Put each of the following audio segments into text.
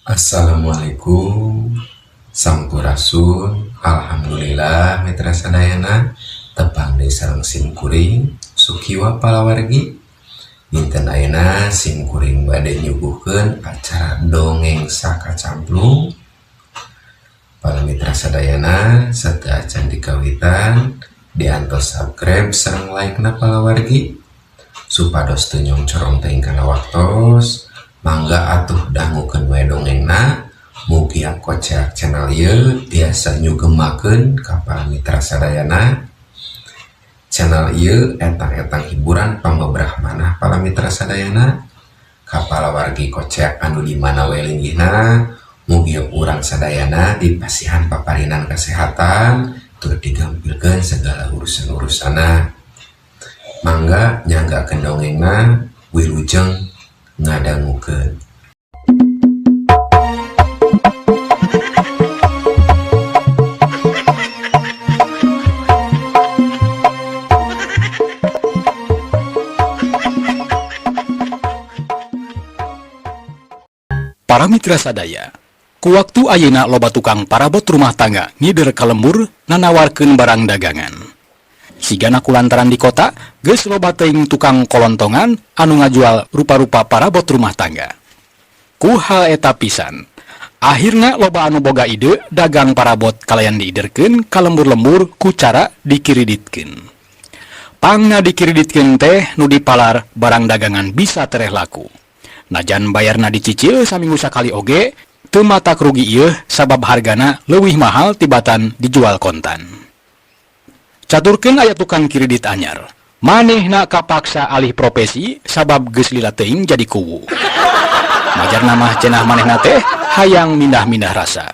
Assalamualaikum, Sampurasun. Alhamdulillah, mitra sadayana, tepang deui sareng sim kuring Sukiwa palawargi. Dinten ayeuna sim kuring bade nyuguhkeun acara Dongeng Sakacamplung. Para mitra sadayana, sateuacan dikawitan, diantos subscribe sareng like na palawargi, supados teu nyongcorong teuing kana waktos. Mangga atuh dangukeun we dongengna. Mugia Koceak channel ieu tiasa nyugemakeun ka para mitra sadayana. Channel ieu etang-etang hiburan pangobrah manah para mitra sadayana. Ka palawargi Koceak anu di mana we linggihna, mugia urang sadayana dipasihan paparinan kesehatan tur digampilkeun segala urusan-urusanna. Mangga nyanggakeun dongengna, wilujeng ngadangukeun. Para mitra sadaya, ku waktu ayeuna loba tukang parabot rumah tangga ngider ka lembur nanawarkeun barang dagangan. Sigana kulantaran di kota geus loba teuing tukang kolontongan anu ngajual rupa-rupa parabot rumah tangga. Ku hal eta pisan, akhirna loba anu boga ide dagang parabot kalayan diiderkeun ka lembur-lembur ku cara dikiriditkeun. Pangna dikiriditkeun teh nu dipalar barang dagangan bisa tereh laku. Najan bayarna dicicil saminggu sakali oge, teu matak rugi ieu sabab hargana leuwih mahal tibatan dijual kontan. Caturkeun aya tukang kiridit anyar. Manehna kapaksa alih profesi sabab geus lila teuing jadi kuwu. Majarna mah cenah manehna teh hayang mindah-mindah rasa.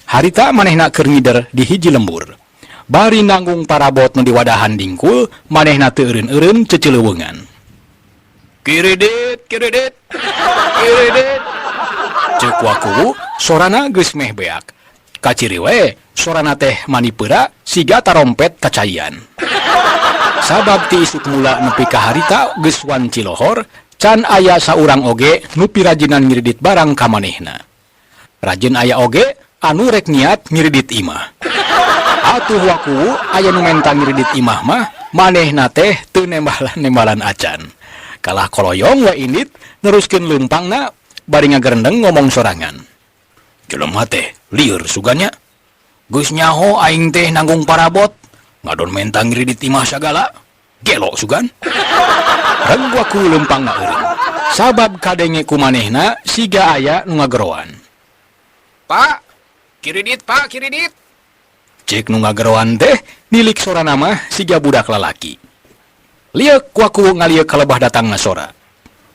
Harita manehna keur ngider di hiji lembur. Bari nanggung parabot nu diwadahan dingkul, manehna teu eureun-eureun cecileuweungan. Kiridit, kiridit, kiridit. Ceuk wakuwu, sorana geus meh beak. Kaciri we, sorana teh manipeura siga tarompet kacaian. Sabab ti isuk mula nepi ka harita geus wanci lohor, can aya saurang oge nu pirajinan ngiridit barang ka manehna. Rajin aya oge anu rek niat ngiridit imah. Atuh wakuwu aya nu menta ngiridit imah mah, manehna teh teu nembalan-nembalan acan. Kalah koloyong we indit neruskeun leumpangna bari ngagerendeng ngomong sorangan. Jelema teh lieur suganya. Geus nyaho aing teh nanggung parabot, ngadon menta ngiridit imah sagala. Gelo sugan. Reg waku leumpangna eureun. Sabab kadenge ku manehna siga aya nu ngageroan. Pak, kiridit pak, kiridit. Cek nu ngageroan teh nilik sorana mah siga budak lalaki. Lieuk waku ngalieuk kalebah datangna sora.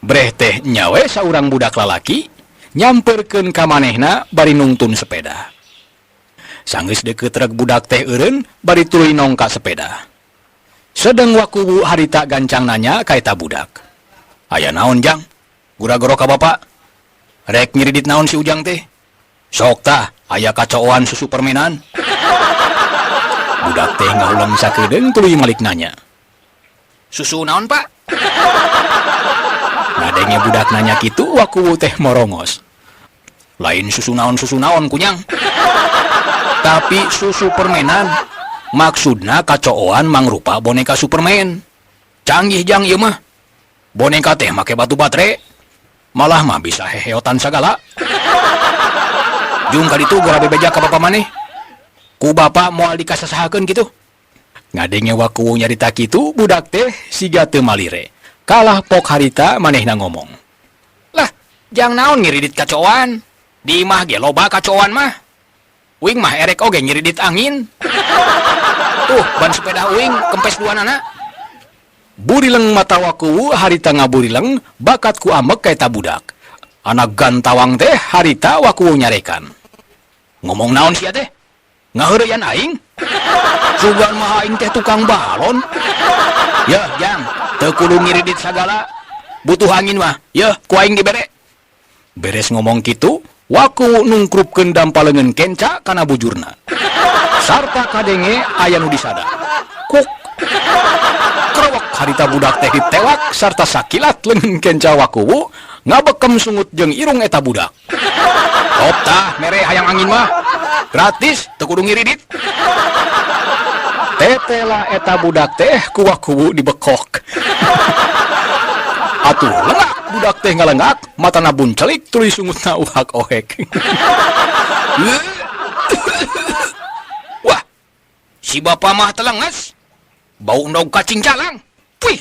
Breh teh nyawe saurang budak lalaki nyamperkeun ka manehna bari nungtun sepeda. Sanggeus deukeut reg budak teh eureun bari tuluy nongka sepeda. Sedeng wakuwu harita gancang nanya ka eta budak. Aya naon jang? Gura-goro ka bapak? Rek ngiridit naon si Ujang teh? Sok tah, aya kacooan susu permenan. Budak teh ngahuleng sakedeung tuluy malik nanya. Susu naon pak? Ngadenge budak nanya kitu wakuwu teh morongos. Lain susu naon susu naon kunyang. Tapi susu permenan. Maksudna kacooan mangrupa boneka Superman. Canggih jang ieu mah. Boneka teh make batu baterai. Malah mah bisa heheotan sagala. Jung kaditu gora bebeja ka bapa maneh. Ku bapa moal dikasasahakeun kitu. Ngadenge wakuwu nyarita kitu budak teh siga teu malire. Kalah pok harita manehna ngomong. Lah, jang naon ngiridit kacooan? Di imah ge loba kacooan mah. Uing mah erek oge ngiridit angin. Tuh, ban sepeda uing kempes dua nana. Burileng mata wakuwu harita ngaburileng bakat ku amek ka eta budak. Anak gantawang teh harita wakuwu nyarekan. Ngomong naon sia teh? Ngaheureyan aing? Sugan mah aing teh tukang balon. Yeuh, jang, teu kudu ngiridit sagala. Butuh angin mah. Yeuh, ku aing dibere. Beres ngomong kitu, waku nungkrupkeun dampaleungeun kenca kana bujurna. Sarta kadenge aya nu disada. Kuk. Krowok harita budak teh ditewak sarta sakilat leungeun kenca wakuwu ngabekem sungut jeung irung eta budak. Top tah mere hayang angin mah. Gratis teu kudu ngiridit. Tetela eta budak teh ku Wakuwu dibekok. Atuh lengak budak teh ngalengak, matana buncelik tuluy sungutna uhak ohek. Wah, si bapak mah telenges. Bau endog kacing calang. Wih.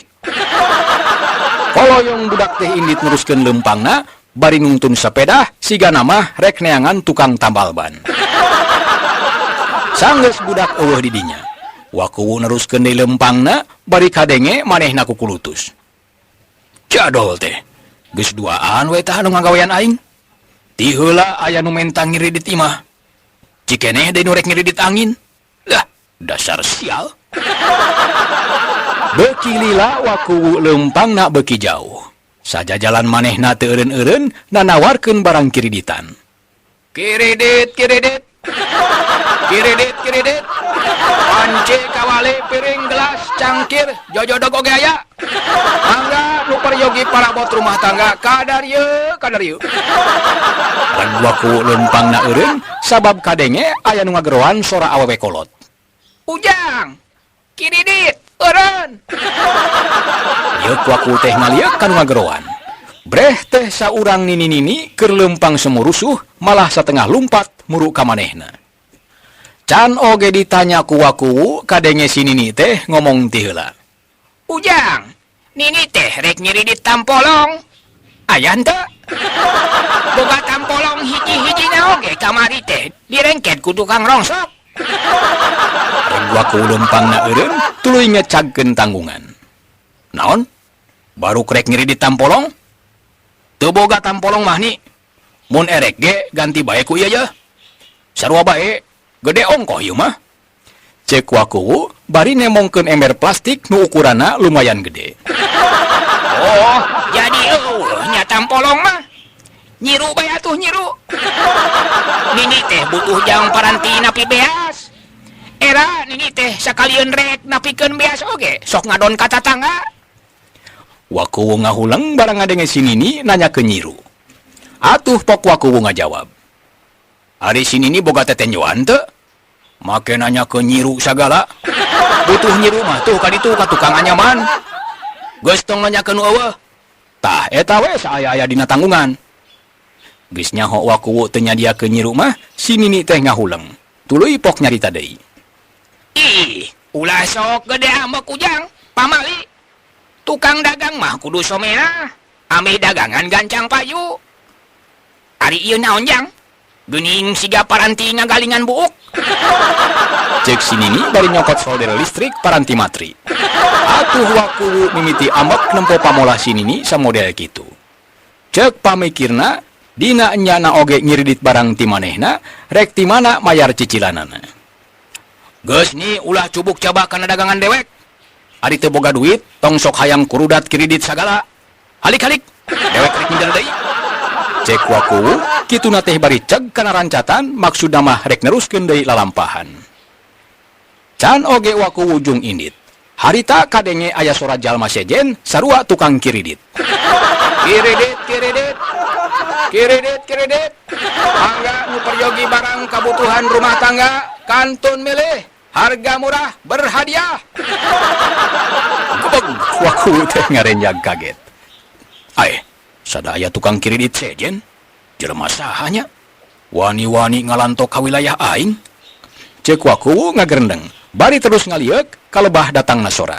Koloyong budak teh indit neruskeun leumpangna bari nungtun sepeda sigana mah rek neangan tukang tambal ban. Sanggeus budak euweuh di dinya. Wakuwu neruskeun deui leumpangna bari kadenge manehna kukulutus. Jadol teh. Geus duaan we tah anu ngagawean aing. Ti heula aya nu menta ngiridit imah. Cikeneh deui nu rek ngiridit angin. Lah, dasar sial. Beuki lila Wakuwu leumpangna beuki jauh. Sajajalan manehna teu eureun-eureun nanawarkeun barang kiriditan. Kiridit, kiridit. Kiridit, kiridit. Panci, kawali, piring, gelas, cangkir, jojodog oge aya. Mangga nu peryogi parabot rumah tangga kadar yeuh, kadar yeuh. Reg Wakuwu leumpangna eureun sabab kadenge aya nu ngageroan sora awewe kolot. Ujang, kiridit, eureun. Yeuk Wakuwu teh ngalieuk ka nu ngageroan. Breh teh saurang nini-nini keur leumpang sumurusuh malah satengah lumpat muru ka manehna. Can oge ditanya ku Wakuwu kadenge si nini teh ngomong ti heula. Ujang, nini teh rek nyiridit tampolong. Aya henteu? Boga tampolong hiji-hijina oge kamari teh direngket ku tukang rongsok. Reg Wakuwu leumpangna eureun tuluy ngecagkeun tanggungan. Naon? Baru krek ngiridit tampolong? Teu boga tampolong mah ni. Mun erek ge ganti bae ku ieu yeuh. Sarua bae, gede ongkoh ieu mah. Cek Wakuwu bari nemongkeun ember plastik nu ukuranna lumayan gede. Oh, jadi eueuh nya tampolong mah. Nyiru bae atuh nyiru. Nini teh butuh jang paranti napi beas. Era nini teh sakalieun rek napikeun beas oge sok ngadon ka tatangga. Wakuwu ngahuleng barang ngadenge si nini nanya ke nyiru. Atuh pok Wakuwu ngajawab. Ari si nini boga tetenjoan teu? Make nanya ke nyiru sagala. Butuh nyiru mah tuh ka ditu ka tukang anyaman. Geus tong nanya ke nu eueuh. Tah eta we saaya-aya dina tanggungan. Geus nyaho Wakuwu teu nyadiakeun nyiru mah, si nini teh ngahuleng. Tuluy pok nyarita deui. Ih, ulah sok gede ambek Ujang, pamali. Tukang dagang mah kudu someah, ameh dagangan gancang payu. Ari ieu naon jang? Geuning siga paranti ngagalingan buuk. Cek si nini bari nyokot solder listrik paranti matri. Atuh Wakuwu mimiti ambek nempo pamolah si nini samodel kitu. Cek pamikirna, dina enyana oge ngiridit barang ti manehna, rek ti mana mayar cicilanana. Geus ni ulah cubuk cabak kana dagangan dewek. Ari teu boga duit, tong sok hayang kurudat kiridit sagala. Halik-halik, dewek rek ngider deui. Cek Wakuwu, kituna teh bari ceg kana rancatan maksudna mah rek neruskeun deui lalampahan. Can oge Wakuwu jung indit. Harita kadenge aya sora jalma sejen sarua tukang kiridit. Kiridit, kiridit. Kiridit, kiridit. Mangga nu peryogi barang kabutuhan rumah tangga, kantun milih. Harga murah berhadiah. Gebeg Wakuwu teh ngarenjag kaget. Aeh, sadaya tukang kiridit sejen. Jelema saha nya? Wani-wani ngalantok ka wilayah aing. Cek Wakuwu ngagerendeng, bari terus ngalieuk kalebah datangna sora.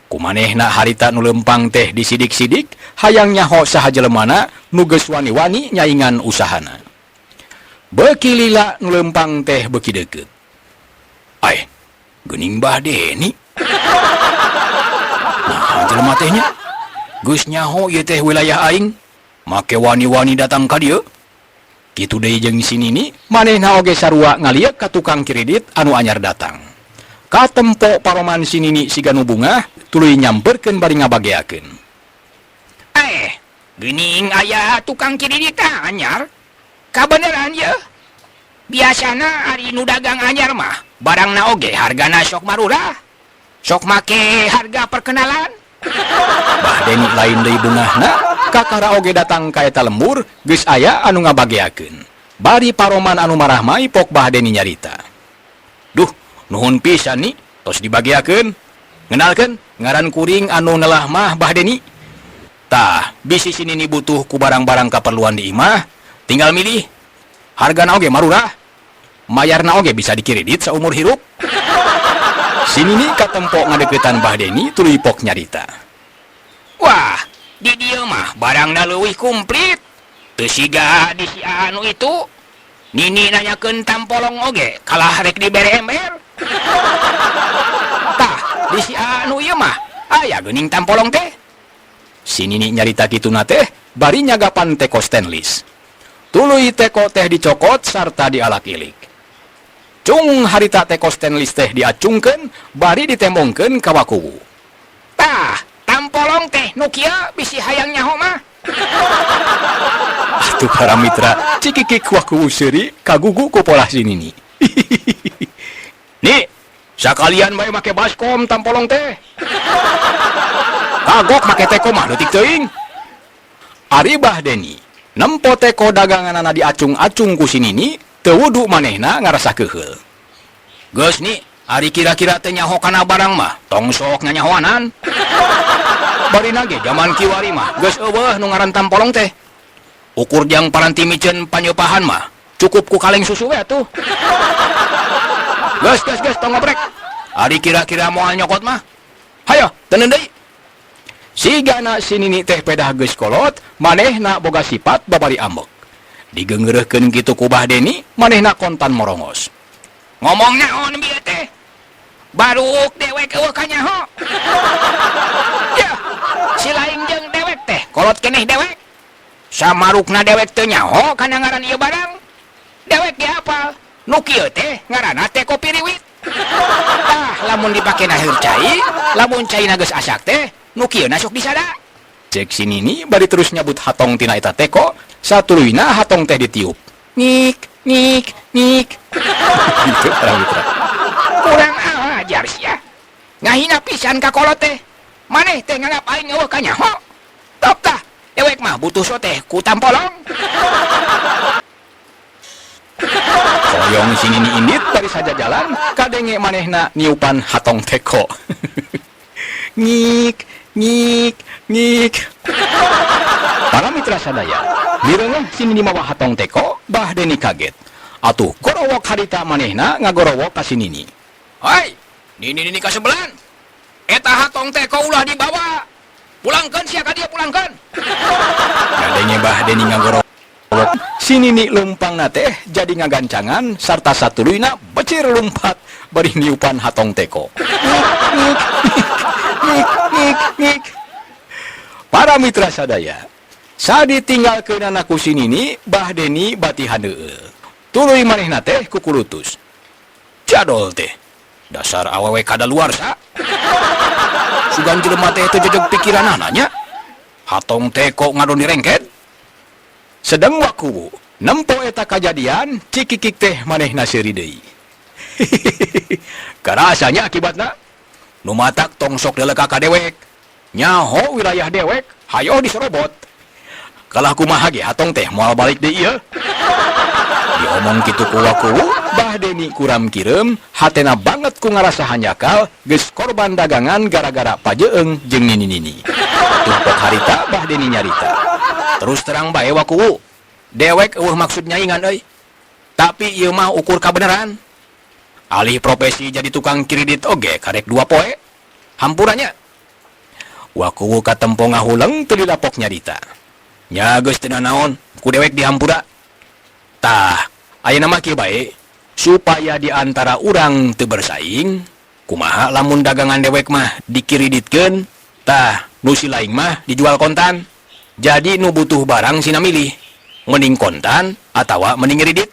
Kumanehna harita nu leumpang teh disidik-sidik, hayang nyaho saha jelemana nu geus wani-wani nyaingan usahana. Beuki lila nu leumpang teh beuki deukeut. Aeh, geuning Bah Deni. Nah, jelema teh nya geus nyaho ieu teh wilayah aing, make wani-wani datang ka dieu. Kitu deui jeung si nini, manehna oge sarua ngalieuk ka tukang kiridit anu anyar datang. Katempo paroman si nini siga nu bungah, tuluy nyamperkeun bari ngabageakeun. Geuning aya tukang kiridit anyar. Kabeneran ye. Biasana ari nu dagang anyar mah barangna oge hargana sok marurah. Sok make harga perkenalan. Bah Deni lain deui bungahna, kakara oge datang ka eta lembur, geus aya anu ngabageakeun. Bari paroman anu marah maipok Bah Deni nyarita. Duh, nuhun pisan nih, tos dibagiakeun. Ngenalkeun, ngaran kuring anu nelah mah Bah Deni. Tah, bisi si Nini butuh ku barang-barang kaperluan di imah, tinggal milih. Hargana oge marurah. Mayarna oge bisa dikiridit saumur hirup. Si Nini katempo ngadeukeutan Bah Deni tuluy pok nyarita. Wah, di dieu mah barangna leuwih komplit. Teu siga di si anu itu. Nini nanyakeun tampolong oge kalah rek dibere ember. Tah, di si anu ieu mah aya geuning tampolong teh. Si Nini nyarita kituna teh bari nyagapan teko stainless. Tuluy teko teh dicokot sarta dialak-ilik. Cung harita teko stainless teh diacungkeun bari ditembongkeun ka wakuwu. Tah, tampolong teh nu kieu bisi hayang nyaho mah. Atuh para mitra, cikikik wakuwu seuri kagugu ku polah si Nini. Nih, sakalian bae make baskom tampolong teh. Kagok make teko mah leutik teuing. Ari Bah Deni, nempo teko daganganana diacung-acung ku si Nini, teu wudu manehna ngarasa keuheul. Geus nih, ari kira-kira teu nyaho kana barang mah, tong sok nyanyahoanan. Bari ge jaman kiwari mah geus euweuh nu ngaran tampolong teh. Ukur jang paranti miceun panyeupahan mah, cukup ku kaleng susu we atuh. Geus geus geus tong ngobrek. Ari kira-kira moal nyokot mah. Hayo, teundeun deui. Sigana si Nini teh pedah geus kolot, manehna boga sifat babari ambek. Digeungeureuhkeun kitu ku Bah Deni, manehna kontan morongos. Ngomong naon bieu teh? Baruk dewek euweuh kanyaho. Ya, si lain jeung dewek teh kolot keneh dewek. Samarukna dewek teu nyaho kana ngaran ieu barang. Dewek ge apal. Nu kieu teh ngaranna teh kopi riwit. Tah, lamun dipake naheur cai, lamun caina geus asak teh, nu kieu na sok disada. Cek si Nini bari terus nyabut hatong tina eta teko, satuluyna hatong teh ditiup. Ngik, ngik, ngik. Gitu para mitra. Kurang ajar sia. Ngahina pisan ka kolot teh. Maneh teh nganggap aing euweuh kanyaho. Top tah, dewek mah butuh teh ku tampolong. Hoyong si Nini indit bari saja jalan, kadenge manehna niupan hatong teko. Ngik, ngik, ngik. Para mitra sadaya, mireungeh si Nini mawa hatong teko, Bah Deni kaget. Atuh gorowok harita manehna ngagorowok ka si Nini. Hai, Nini Nini kasebelan. Eta hatong teko ulah dibawa. Pulangkeun sia ka dieu pulangkeun. Ngadenge Bah Deni ngagorowok. Si Nini leumpangna teh jadi ngagancangan sarta satuluyna becir lumpat bari niupan hatong teko. Ngik, ngik, ngik, ngik, ngik. Para mitra sadaya, saditinggalkeunana ku si Nini, Bah Deni bati handeueul. Tuluy manehna teh kukulutus. Jadol teh, dasar awewe kadaluarsa. Sugan jelema teh teu jejeg pikiranana nya. Hatong teko ngadon direngket. Sedeng wakuwu, nempo eta kajadian, cikikik teh manehna seuri deui. Karasanya akibatna, nu matak tong sok deleka ka dewek. Nyaho wilayah dewek, hayo diserobot. Kalah kumaha ge hatong teh moal balik deui ieu. Diomong kitu ku wakuwu, Bah Deni kuram kireum, hatena banget ku ngarasa hanjakal, geus korban dagangan gara-gara pajeeng jeung nini-nini. Tumpok harita Bah Deni nyarita. Terus terang bae wakuwu, dewek euweuh maksud nyaingan euy. Tapi ieu mah ukur kabeneran. Alih profesi jadi tukang kredit oge karek 2 poe. Hampurannya. Wakuwu katempo ngahuleng teu dilapok nyarita. Nya geus teu nanaon, ku dewek dihampura. Tah, ayeuna mah kieu bae, supaya di antara urang teu bersaing, kumaha lamun dagangan dewek mah dikiriditkeun, tah nu si lain mah dijual kontan. Jadi nu butuh barang sina milih, mending kontan atawa mending kredit.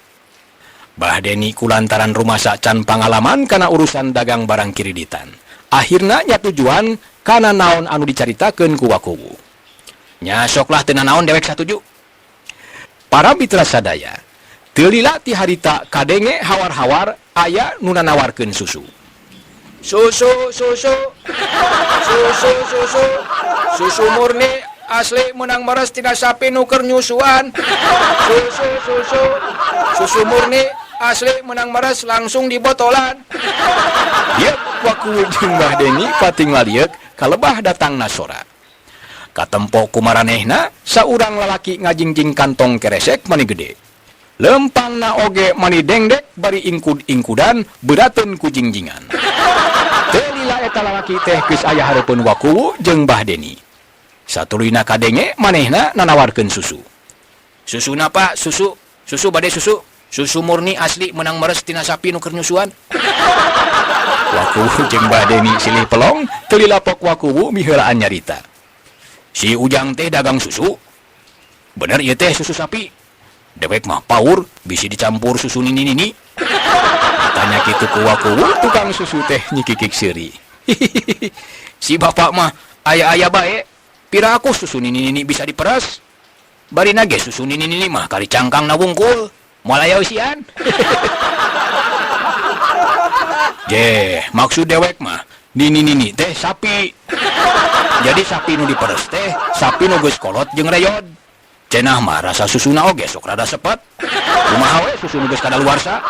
Bah Deni kulantaran rumasa can pangalaman kana urusan dagang barang kreditan. Akhirna nya tujuan kana naon anu dicaritakeun ku wakuwu. Nya soklah teu nanaon dewek satuju. Para mitra sadaya, teu lila ti harita kadenge hawar-hawar aya nu nanawarkeun susu. Susu, susu, susu, susu, susu murni asli menang meres tina sapi nu keur nyusuan. Susu, susu, Susu murni asli menang meres langsung dibotolan. Yep, Wakuwu jeung Mbah Deni pating lalieuk kalebah datangna sora. Katempo ku maranehna saurang lalaki ngajingjing kantong keresek mani gede. Lempangna oge mani dengdek bari ingkud-ingkudan beurateun ku jingjingan. Teu lila eta lalaki teh geus aya hareupeun Wakuwu jeung Mbah Deni. Satuluyna kadenge manehna nanawarkeun susu. Susuna, Pak, susu, susu bade susu, susu murni asli menang meres tina sapi nu keur nyusuan. Wakuwu jeung Mbah Deni silih pelong, teu lila pok Wakuwu miheulaan nyarita. Si Ujang teh dagang susu. Bener ieu teh susu sapi. Dewek mah paur bisi dicampur susu nini-nini. Tanya kitu ku Wakuwu, tukang susu teh nyikikik seuri. Si bapak mah aya-aya bae. Piraku susu nini-nini bisa diperes. Barina ge susu nini-nini mah kari cangkangna wungkul. Moal aya eusian. Jeh, maksud dewek mah nini-nini teh sapi. Jadi sapi nu diperes teh sapi nu geus kolot jeung reyod. Cenah mah rasa susuna oge sok rada sepet. Kumaha we susu nu geus kadaluarsa.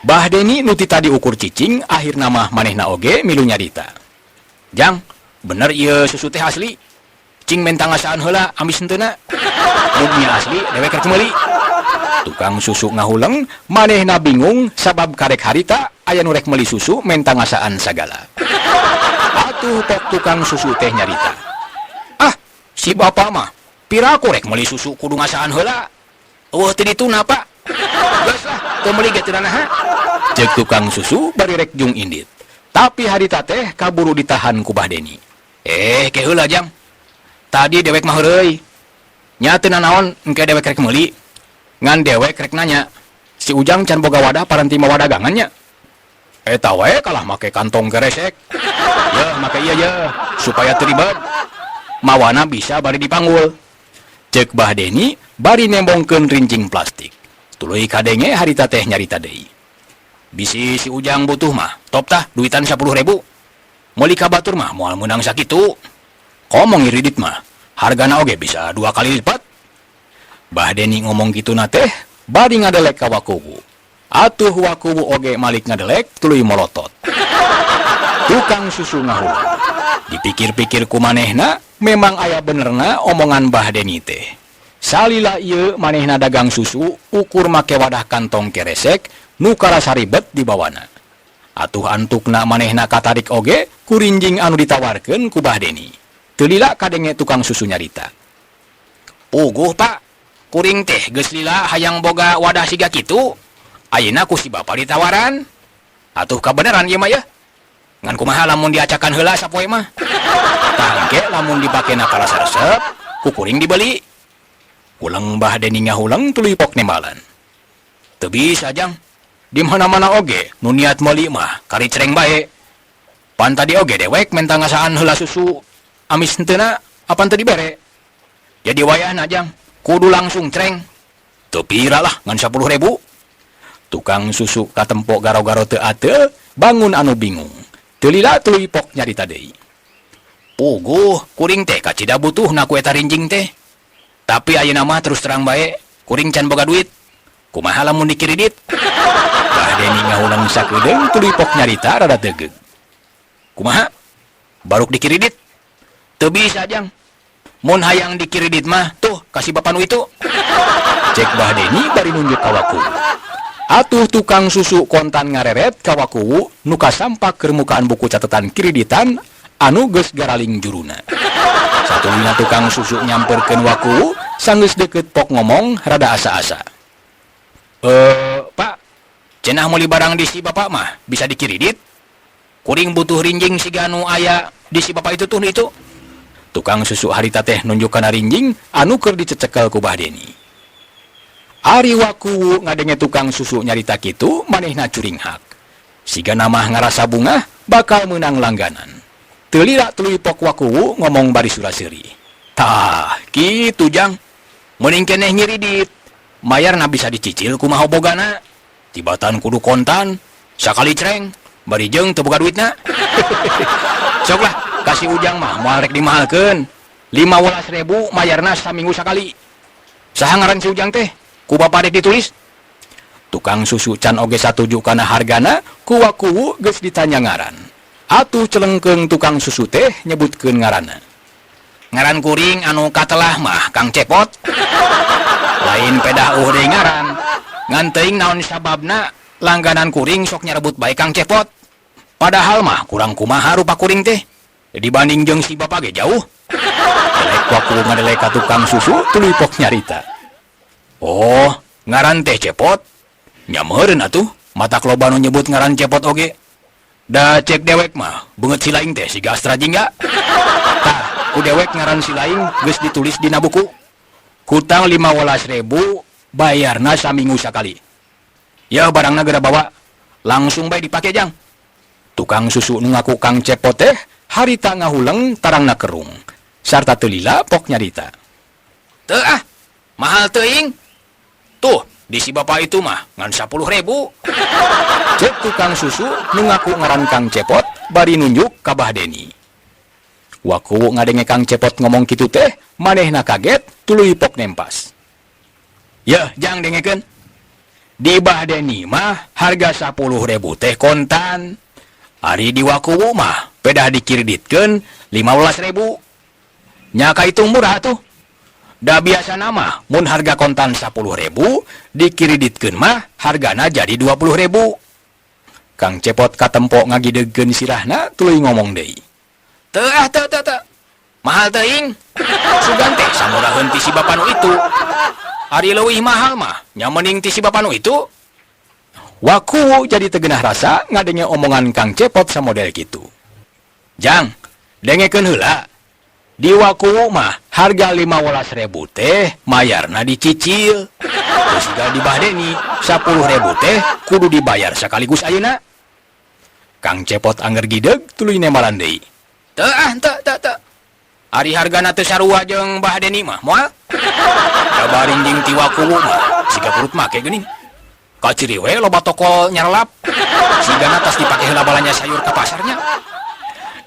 Bah Deni nu ti tadi ukur cicing akhirna mah manehna oge milu nyarita. Jang, bener ieu susu teh asli. Cing menta ngasaan heula amis henteuna. Mun ieu asli dewek rek meuli. Tukang susu ngahuleng, manehna bingung sabab karek harita aya nu rek meuli susu menta ngasaan sagala. Atuh pok tukang susu teh nyarita. Ah, si bapak mah piraku rek meuli susu kudu ngasaan heula. Eueuh teu dituna, Pak. Geus lah, teu meuli ge teu nanaha. Ceuk tukang susu bari rek jung indit. Tapi harita teh kaburu ditahan ku Bah Deni. Ke heula, Jang. Tadi dewek mah heureuy. Nya teu nanaon engke dewek rek meuli. Ngan dewek rek nanya, si Ujang can boga wadah paranti mawa dagangan nya. Eta wae kalah make kantong keresek. Yeuh, make ieu yeuh, supaya teu ribet. Mawana bisa bari dipanggul. Ceuk Bah Deni bari nembongkeun rincing plastik. Tuluy kadenge harita teh nyarita deui. Bisi si Ujang butuh mah, top tah duitan 10.000. Meuli ka batur mah moal meunang sakitu. Komo ngiridit mah, hargana oge bisa 2 kali lipat. Bah Deni ngomong kituna teh bari ngadelek ka Wakuwu. Atuh Wakuwu oge malik ngadelek tuluy molotot. Tukang susu ngahuleng. Dipikir-pikir ku manehna memang aya benerna omongan Bah Deni teh. Salila ieu manehna dagang susu ukur make wadah kantong keresek nu karasa ribet dibawana. Atuh antukna manehna katarik oge ku rinjing anu ditawarkeun ku Bah Deni. Teu lila kadenge tukang susu nyarita. Puguh, Pak, kuring teh geus lila hayang boga wadah siga kitu. Ayeuna ku si bapa ditawaran. Atuh kabeneran ieu mah yeuh. Ngan kumaha lamun diacakan heula sapoe mah. Tah engke lamun dipakena karasa resep, ku kuring dibeli. Huleng Bah Deni ngahuleng tuluy pok nembalan. Teu bisa, Jang. Di mana-mana oge nu niat meuli mah kari cereng bae. Pan tadi oge dewek menta ngasaan heula susu amis henteuna apan teu dibere. Jadi wayahna, Jang, kudu langsung cereng. Teu pira lah ngan 10.000. Tukang susu katempo garo-garo teu ateu, bangun anu bingung. Teu lila tuluy pok nyarita deui. Puguh, kuring teh kacida butuhna ku eta rinjing teh. Tapi ayeuna mah terus terang bae, kuring can boga duit. Kumaha lamun dikiridit? Bah Deni ngahuleng sakedeung tuluy pok nyarita rada tegeug. Kumaha? Baruk dikiridit? Teu bisa, Jang. Mun hayang dikiridit mah tuh kasih bapak nu itu. Cek Bah Deni bari nunjuk ka Wakuwu. Atuh tukang susu kontan ngareret ka Wakuwu nu kasampak keur mukaan buku catatan kiriditan anu geus garaling juruna. Satuluyna tukang susu nyamperkeun Wakuwu sanggeus deukeut pok ngomong rada asa-asa. Pak, cenah meuli barang di si bapak mah bisa dikiridit? Kuring butuh rinjing siga nu aya di si bapak itu tuh itu. Tukang susu harita teh nunjuk kana rinjing anu keur dicecekel ku Bah Deni. Ari Wakuwu ngadenge tukang susu nyarita kitu manehna curinghak. Sigana mah ngarasa bungah bakal meunang langganan. Teu lila tuluy pok Wakuwu ngomong bari sura-seuri. Tah, kitu Jang. Mending keneh ngiridit. Mayarna bisa dicicil kumaha bogana. Tibatan kudu kontan, sakali cereng, bari jeung teu boga duitna. Sok lah, kasih Ujang mah moal rek dimahalkeun. 15.000 mayarna saminggu sakali. Saha ngaran si Ujang teh? Ku bapak dek ditulis. Tukang susu can oge satuju kana hargana, ku Wakuwu geus ditanya ngaran. Atuh celengkeung tukang susu teh nyebutkeun ngaranna. Ngaran kuring anu katelah mah Kang Cepot. Lain pedah uh deui ngaran. Ngan teuing naon sababna langganan kuring sok nyarebut bae Kang Cepot. Padahal mah kurang kumaha rupa kuring teh. Dibanding jeung si bapak ge jauh. Elek Wakuwu ngadelek ka tukang susu tuluy pok nyarita. Oh, ngaran teh Cepot. Nya meureun atuh, matak loba nu nyebut ngaran Cepot oge. Da cek dewek mah, beungeut si laing teh siga Astra Jingga. Tah, ku dewek ngaran si laing geus ditulis dina buku. Hutang 15.000, bayarna saminggu sakali. Ya barangna geura bawa, langsung bae dipake jang. Tukang susu nu ngaku Kang Cepot teh harita ngahuleng tarangna kerung. Sarta teu lila pok nyarita. Teu ah, mahal teuing. Tuh, di si bapak itu mah ngan 10.000. Cek tukang susu nu ngaku ngaran Kang Cepot bari nunjuk ka Bah Deni. Waku ngadenge Kang Cepot ngomong kitu teh, manehna kaget tuluy pok nempas. Yeuh, jang dengekeun. Di Bah Deni mah harga 10.000 teh kontan. Ari di Wakuwu mah pedah dikiriditkeun 15.000. Nya kahitung murah tuh. Da biasa nama mun harga kontan 10.000 dikiriditkeun mah hargana jadi 20.000. Kang Cepot katempo ngagidegkeun sirahna tuluy ngomong deui. Teu ah, teu teu teu. Mahal teuing. Sugan teh samuraheun ti si bapa nu itu. Ari leuwih mahal mah nya mending ti si bapa nu itu. Waku jadi teu geunah rasa ngadenge omongan Kang Cepot samodel kitu. Jang, dengekeun heula. Di Wakuwu mah harga 15.000 teh mayarna dicicil. Terus di Bah Deni 10.000 teh kudu dibayar sekaligus ayeuna. Kang Cepot anger gideg tuluy nembalan deui. Teu ah, teu teu teu. Ari hargana teu sarua jeung Bah Deni mah moal. Da barinjing ti Wakuwu mah siga perut make geuning. Kaciri we loba tokol nyarlap. Sigana tas dipake heula balanja sayur ka pasarnya.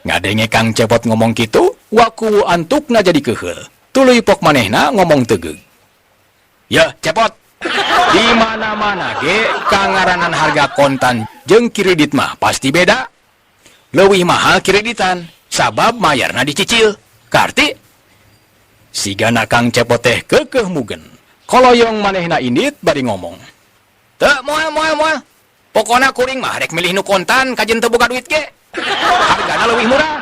Ngadenge Kang Cepot ngomong kitu, Wakuwu antukna jadi keheul. Tuluy pok manehna ngomong tegeug. Ya, Cepot. Di mana-mana ge kangaranan harga kontan jeung kredit mah pasti beda. Leuwih mahal kreditan, sabab mayarna dicicil. Karti? Sigana Kang Cepot teh keukeuh mugen. Koloyong manehna indit bari ngomong. Teu moal moal moal. Pokona kuring mah rek milih nu kontan kajen teu boga duit ge. Hargana leuwih murah.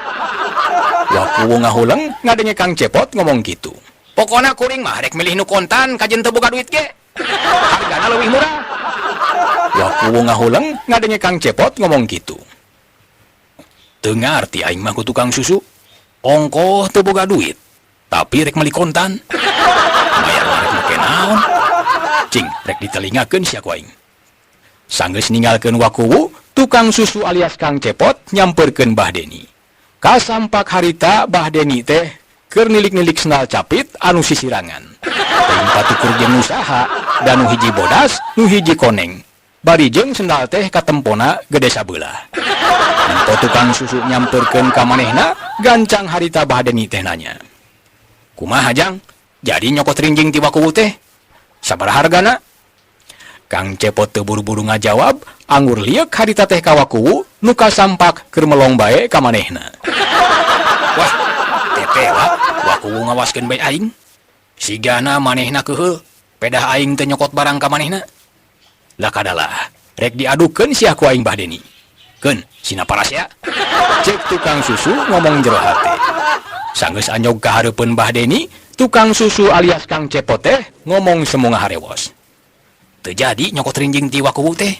Wakuwu ngahuleng ngadenge Kang Cepot ngomong kitu. Pokona kuring mah rek milih nu kontan kajen teu boga duit ge. Hargana leuwih murah. Wakuwu ngahuleng ngadenge Kang Cepot ngomong kitu. Teu ngarti aing mah ku tukang susu. Ongkoh teu boga duit, tapi rek meuli kontan. Mayar rek make naon? Cing, rek ditelingakeun sia ku aing. Sanggeus ninggalkeun Wakuwu, tukang susu alias Kang Cepot nyamperkeun Bah Deni. Kasampak harita Bah Deni teh keur nilik-nilik sendal capit anu sisirangan. Teuing patukur jeung nu saha, da nu hiji bodas, nu hiji koneng. Bari jeung sendal teh katempona gede sabelah. Nempo tukang susu nyamperkeun ka manehna, gancang harita Bah Deni teh nanya. Kumaha jang? Jadi nyokot rinjing ti Wakuwu teh? Sabaraha hargana? Kang Cepot teu buru-buru ngajawab, anggur lieuk harita teh ka Wakuwu nu kasampak keur melong bae ka manehna. Wah, tete wa, Wakuwu ngawaskeun bae aing. Sigana manehna keheul, pedah aing teh nyokot barang ka manehna. Lah kadalah, rek diadukeun sia ku aing Bah Deni. Keun, sina parasea. Cek tukang susu ngomong jero hate. Sanggeus anyog ka hareupeun Bah Deni, tukang susu alias Kang Cepot teh ngomong semunga harewos. Teu jadi nyokot rinjing ti Wakuwu teh.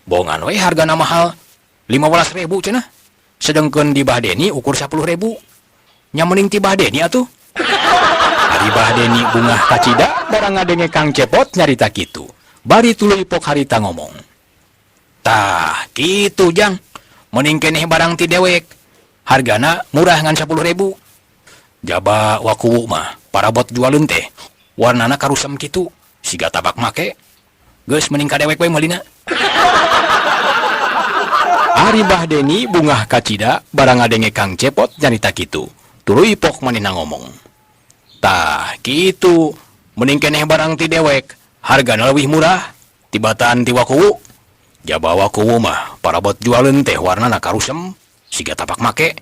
Bongan we hargana mahal 15.000 cenah. Sedengkeun di Bah Deni ukur 10.000. Nya mending ti Bah Deni atuh. Ari Bah Deni bungah kacida barang ngadenge Kang Cepot nyarita kitu. Bari tuluy pok harita ngomong. Tah, kitu jang. Mending keneh barang ti dewek. Hargana murah ngan 10.000. Jaba Wakuwu mah parabot jualeun teh. Warnana karusem kitu, siga tabak make. Geus mending ka dewek we meulina. Ari Bah Deni bungah kacida barang ngadenge Kang Cepot nyarita kitu. Tuluy pok manehna ngomong. Tah, kitu. Mending keneh barang ti dewek. Hargana leuwih murah tibatan ti Wakuwu. Jaba Wakuwu mah parabot jualeun teh warnana karusem siga tapak make.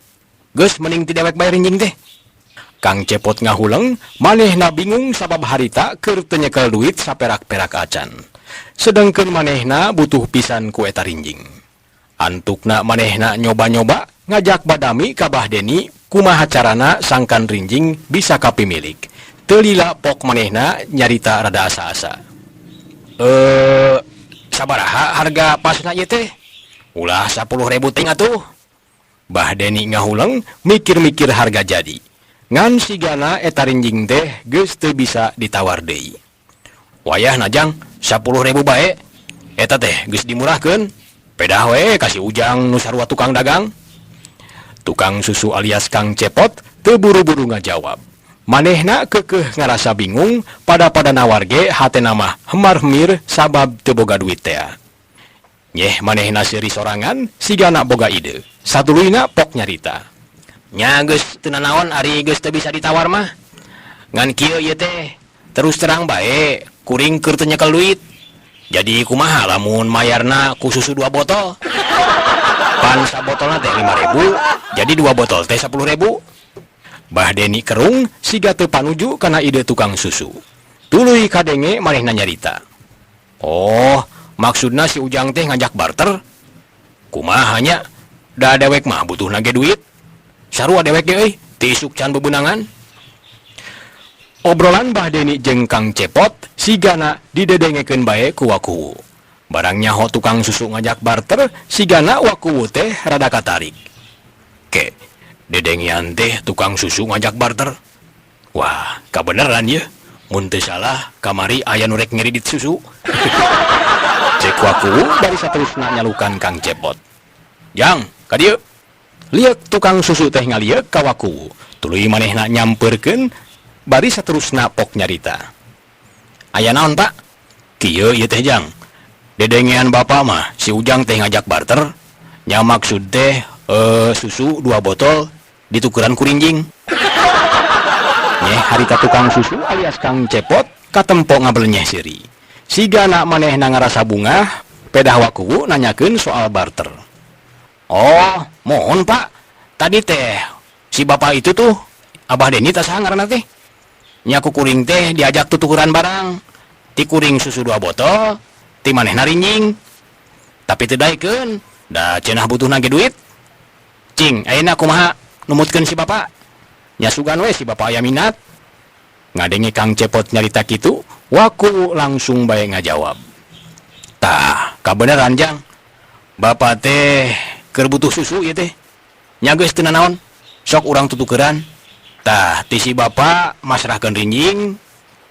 Geus mending ti dewek bae rinjing teh. Kang Cepot ngahuleng, manehna bingung sabab harita keur teu nyekel duit saperak-perak acan. Sedengkeun manehna butuh pisan ku eta rinjing. Antukna manehna nyoba-nyoba ngajak badami ka Bah Deni kumaha carana sangkan rinjing bisa kapimilik. Teu lila pok manehna nyarita rada asa-asa. Eh, sabaraha harga pasna ieu teh? Ulah 10.000 ting atuh. Bah Deni ngahuleng mikir-mikir harga jadi. Ngan sigana eta rinjing teh geus teu bisa ditawar deui. Wayahna, Jang, 10.000 bae. Eta teh geus dimurahkeun. Pedah we ka si Ujang nu sarua tukang dagang. Tukang susu alias Kang Cepot teu buru-buru ngajawab. Manehna keukeuh ngarasa bingung pada-pada nawar ge hatena mah hemar-hemir sabab teu boga duit tea. Nyeh manehna seuri sorangan sigana boga ide. Satuluyna pok nyarita. Nya geus teu nanaon ari geus teu bisa ditawar mah. Ngan kieu ieu teh, terus terang bae kuring keur teu nyekel duit. Jadi kumaha lamun mayarna ku susu dua botol? Pan sabotolna teh 5.000, jadi dua botol teh 10.000. Bah Deni kerung siga teu panuju kana ide tukang susu. Tuluy kadenge manehna nyarita. Oh, maksudna si Ujang teh ngajak barter? Kumaha nya? Da dewek mah butuh ge duit. Sarua dewek ge euy, ti isuk can bebenangan. Obrolan Bah Deni jeung Kang Cepot sigana didedengekeun bae ku Wakuwu. Barang nyaho tukang susu ngajak barter, sigana Wakuwu teh rada katarik. Ke, dedengean teh tukang susu ngajak barter. Wah, kabeneran ye. Mun teu salah, kamari aya nu rek ngiridit susu. Cek Wakuwu bari saterusna nyalukan Kang Cepot. Jang, ka dieu. Lieuk tukang susu teh ngalieuk ka Wakuwu. Tuluy manehna nyamperkeun bari saterusna pok nyarita. Aya naon, Pak? Kieu ieu teh, Jang. Dedengean bapak mah si Ujang teh ngajak barter. Nya maksud teh susu dua botol ditukeran ku rinjing. Nyeh harita tukang susu alias Kang Cepot katempo ngabelenyeh seuri. Sigana manehna ngarasa bungah, pedah Wakuwu nanyakeun soal barter. Oh, mohon, Pak. Tadi teh si bapak itu tuh, Abah Deni tah saha ngaranna teh. Nya ku kuring teh diajak tutukeran barang. Ti kuring susu dua botol, ti manehna rinjing. Tapi teu daekeun, da cenah butuhna ge duit. Cing, ayeuna kumaha numutkeun si bapak? Nya sugan we si bapak aya minat. Ngadenge Kang Cepot nyarita kitu, Waku langsung bae ngajawab. Tah, kabeneran, Jang. Bapak teh keur butuh susu ieu teh. Nya geus teu nanaon, sok urang tutukeran. Tah, ti si bapak masrahkeun rinjing,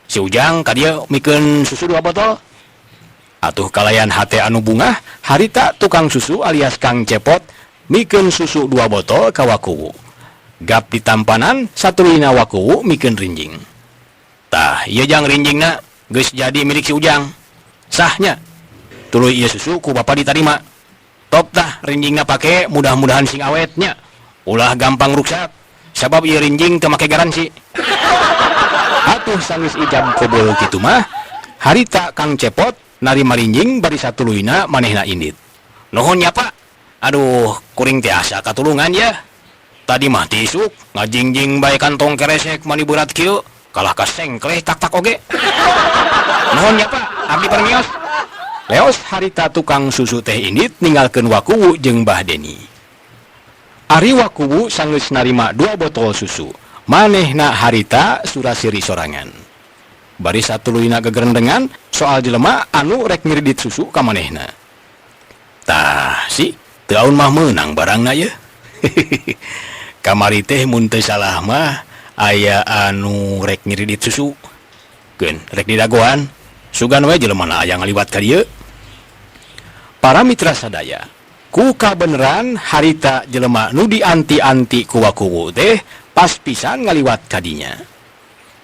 si Ujang ka dieu mikeun susu dua botol. Atuh kalayan hate anu bungah, harita tukang susu alias Kang Cepot mikeun susu dua botol ka Wakuwu. Gap ditampanan, satuluyna Wakuwu mikeun rinjing. Tah, ieu, Jang, rinjingna geus jadi milik si Ujang. Sahnya. Tuluy ieu susu ku bapak ditarima. Top tah rinjingna pake, mudah-mudahan sing awetnya. Ulah gampang ruksak. Sabab ieu rinjing teu make garansi. Atuh sanggeus ijab kabul kitu mah, harita Kang Cepot narima rinjing bari satuluyna manehna indit. Nuhun ya, Pak. Aduh, kuring teh asa katulungan ya. Tadi mah ti isuk ngajingjing bae kantong keresek mani berat kieu, kalah ka sengkleh tak-tak oge. Nuhun ya, Pak, abdi permios. Leos harita tukang susu teh indit ninggalkeun Wakuwu jeung Bah Deni. Ari Wakuwu sanggeus narima dua botol susu. Manehna harita surasiri sorangan. Bari satuluyna gegerendengan soal jelema anu rek ngiridit susu ka manehna. Tah, si teu aun mah meunang barangna ye. Kamari teh mun teu salah mah aya anu rek ngiridit susu. Keun rek didagoan, sugan we jelema na aya ngaliwat ka dieu. Para mitra sadaya, ku kabeneran harita jelema nu dianti-anti ku Wakuwu teh pas pisan ngaliwat kadinya.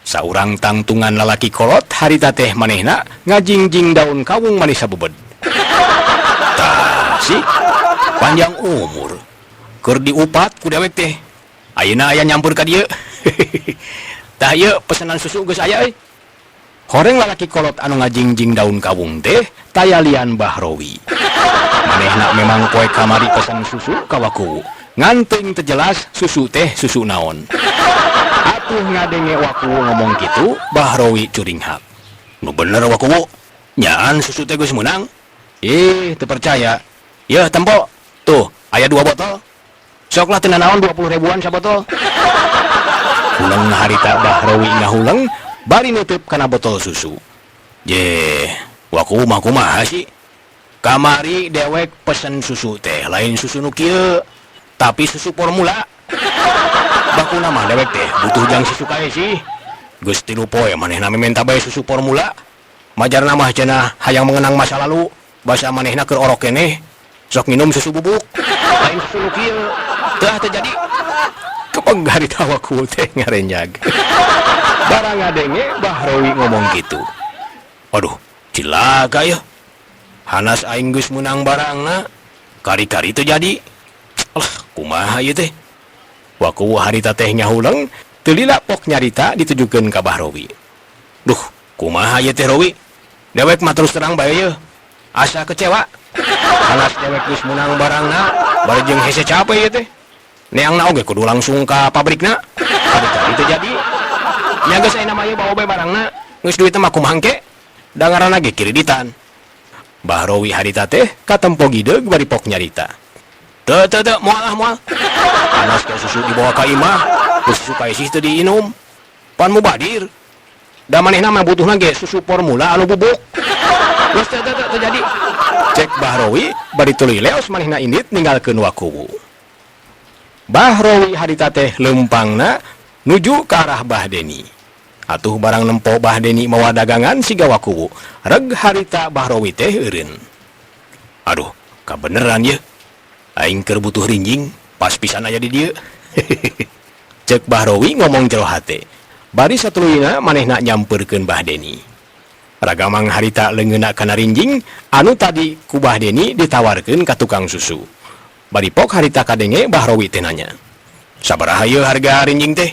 Saurang tangtungan lalaki kolot harita teh manehna ngajingjing daun kawung manis sabebed. Tah, si panjang umur. Keur diupat ku dewek teh. Ayeuna aya nyampur ka dieu. Tah, ieu pesanan susu geus aya euy. Horeng lalaki kolot anu ngajingjing daun kawung teh taya lian Bahrowi. Manehna memang poe kamari pesan susu ka Wakuwu. Ngan teuing teu jelas susu teh susu naon. Atuh ngadenge Wakuwu ngomong kitu, Bahrowi curinghak. Nu bener Wakuwu, nyaan susu teh geus meunang? Ih, teu percaya. Yeuh tempo. Tuh, aya 2 botol. Sok lah teu nanaon 20 ribuan sabotol. Huleng harita Bahrowi ngahuleng bari nutup kana botol susu. Je, Wakuwu mah kumaha sih? Kamari dewek pesen susu teh lain susu nu kieu, tapi susu formula. Bakuna mah dewek teh butuh jang susu kae sih. Geus 3 poe manehna mimenta bae susu formula. Majarna mah cenah hayang mengenang masa lalu, basa manehna keur orok keneh sok minum susu bubuk. Lain susu nu kieu. Teu ah teu jadi. Kepeng harita Wakuwu teh ngarenyag. Barang ngadenge Bahrowi ngomong gitu. Waduh, cilaka ya. Hanas aing geus meunang barangna, kari-kari teu jadi. Alah, kumaha ieu teh? Wakuwu harita teh ngahuleng, teu lila pok nyarita ditujukeun ka Bahrowi. Duh, kumaha ieu teh Rowi? Dewek mah terus terang bae yeuh. Asa kecewa. Hanas dewek geus meunang barangna, bari jeung hese capek ieu teh. Neangna oge kudu langsung ka pabrikna. Kari-kari teu jadi. Nya geus ayeuna mah ieu bawa bae barangna, geus duitna mah kumaha engke? Da ngaranna ge kreditan. Bahrowi harita teh katempo gideug bari pok nyarita. Teu teu teu moal ah moal. Panas ke susu dibawa ka imah, geus susu kaesih teu diinum. Pan mubadir. Da manehna mah butuhna ge susu formula anu bubuk. Geus teu teu teu jadi. Cek Bahrowi bari tuluy leos manehna indit ninggalkeun Wakuwu. Bahrowi harita teh leumpangna nuju ka arah Bah Deni. Atuh barang nempo Bah Deni mawa dagangan siga Wakuwu. Reg harita Bahrowi teh eureun. Aduh, kabeneran ye. Aing keur butuh rinjing, pas pisan aya di dieu. Cek Bahrowi ngomong jero hate. Bari satuluyna manehna nyampeurkeun Bah Deni. Ragamang harita leungeunna kana rinjing anu tadi ku Bah Deni ditawarkeun ka tukang susu. Bari pok harita kadenge Bahrowi teh nanya. Sabaraha ieu harga rinjing teh?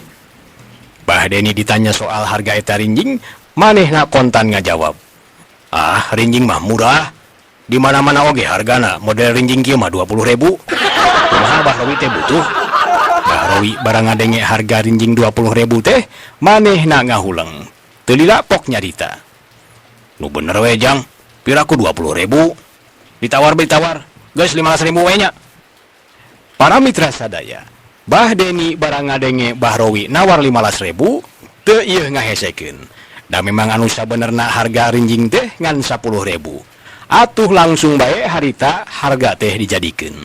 Bah Deni ditanya soal harga eta rinjing, manehna kontan ngajawab. Ah, rinjing mah murah. Di mana-mana oge hargana model rinjing kieu mah 20.000. Kumaha Bahrowi teh butuh? Bahrowi barang ngadenge harga rinjing 20.000 teh, manehna ngahuleng. Teu lila pok nyarita. Nu bener we jang, piraku 20.000. Ditawar ditawar, geus 15.000 we nya. Para mitra sadaya, Bah Deni barang ngadenge Bahrowi nawar 15.000, teu ieu ngahesekeun. Da memang anu sabenerna harga rinjing teh ngan 10.000. Atuh langsung bae harita harga teh dijadikeun.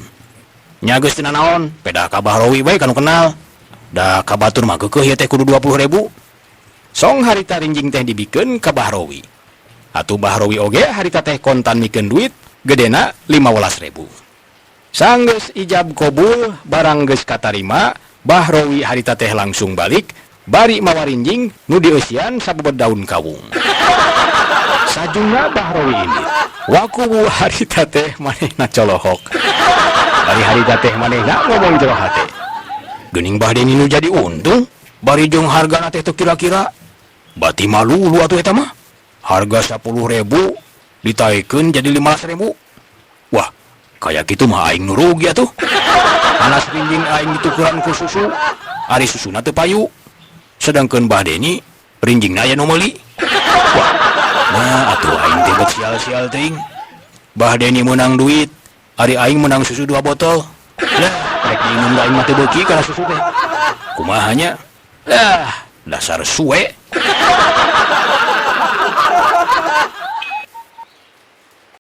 Nya geus teu nanaon, pedah ka Bahrowi bae kanu kenal. Da ka batur mah keukeuh ieu teh kudu 20.000. Song harita rinjing teh dibikeun ka Bahrowi. Atuh Bahrowi oge harita teh kontan mikeun duit gedena 15.000. Sanggeus ijab kobul barang geus katarima, Bahrowi harita teh langsung balik bari mawa rinjing nu dieusian sabebet daun kawung. Sajumna Bahrowi ini, Wakuwu harita teh manehna colohok. Bari harita teh manehna ngomong jero hate. Geuning Bah Deni nu jadi untung, bari jeung hargana teh teu kira-kira. Bati malulu atuh eta mah. Harga 10.000 ditaikeun jadi 15.000. Wah, kayak gitu mah aing nu rugi atuh. Panas rinjing aing ditukeran ku susu, ari susuna teu payu. Sedangkan Bah Deni rinjingna aya nu meuli. Wah, nah atuh aing teh bet sial-sial teuing. Bah Deni meunang duit, ari aing meunang susu 2 botol. Lah, rek diinum da aing mah teu beuki kana susu teh. Kumaha nya? Lah, dasar suwe.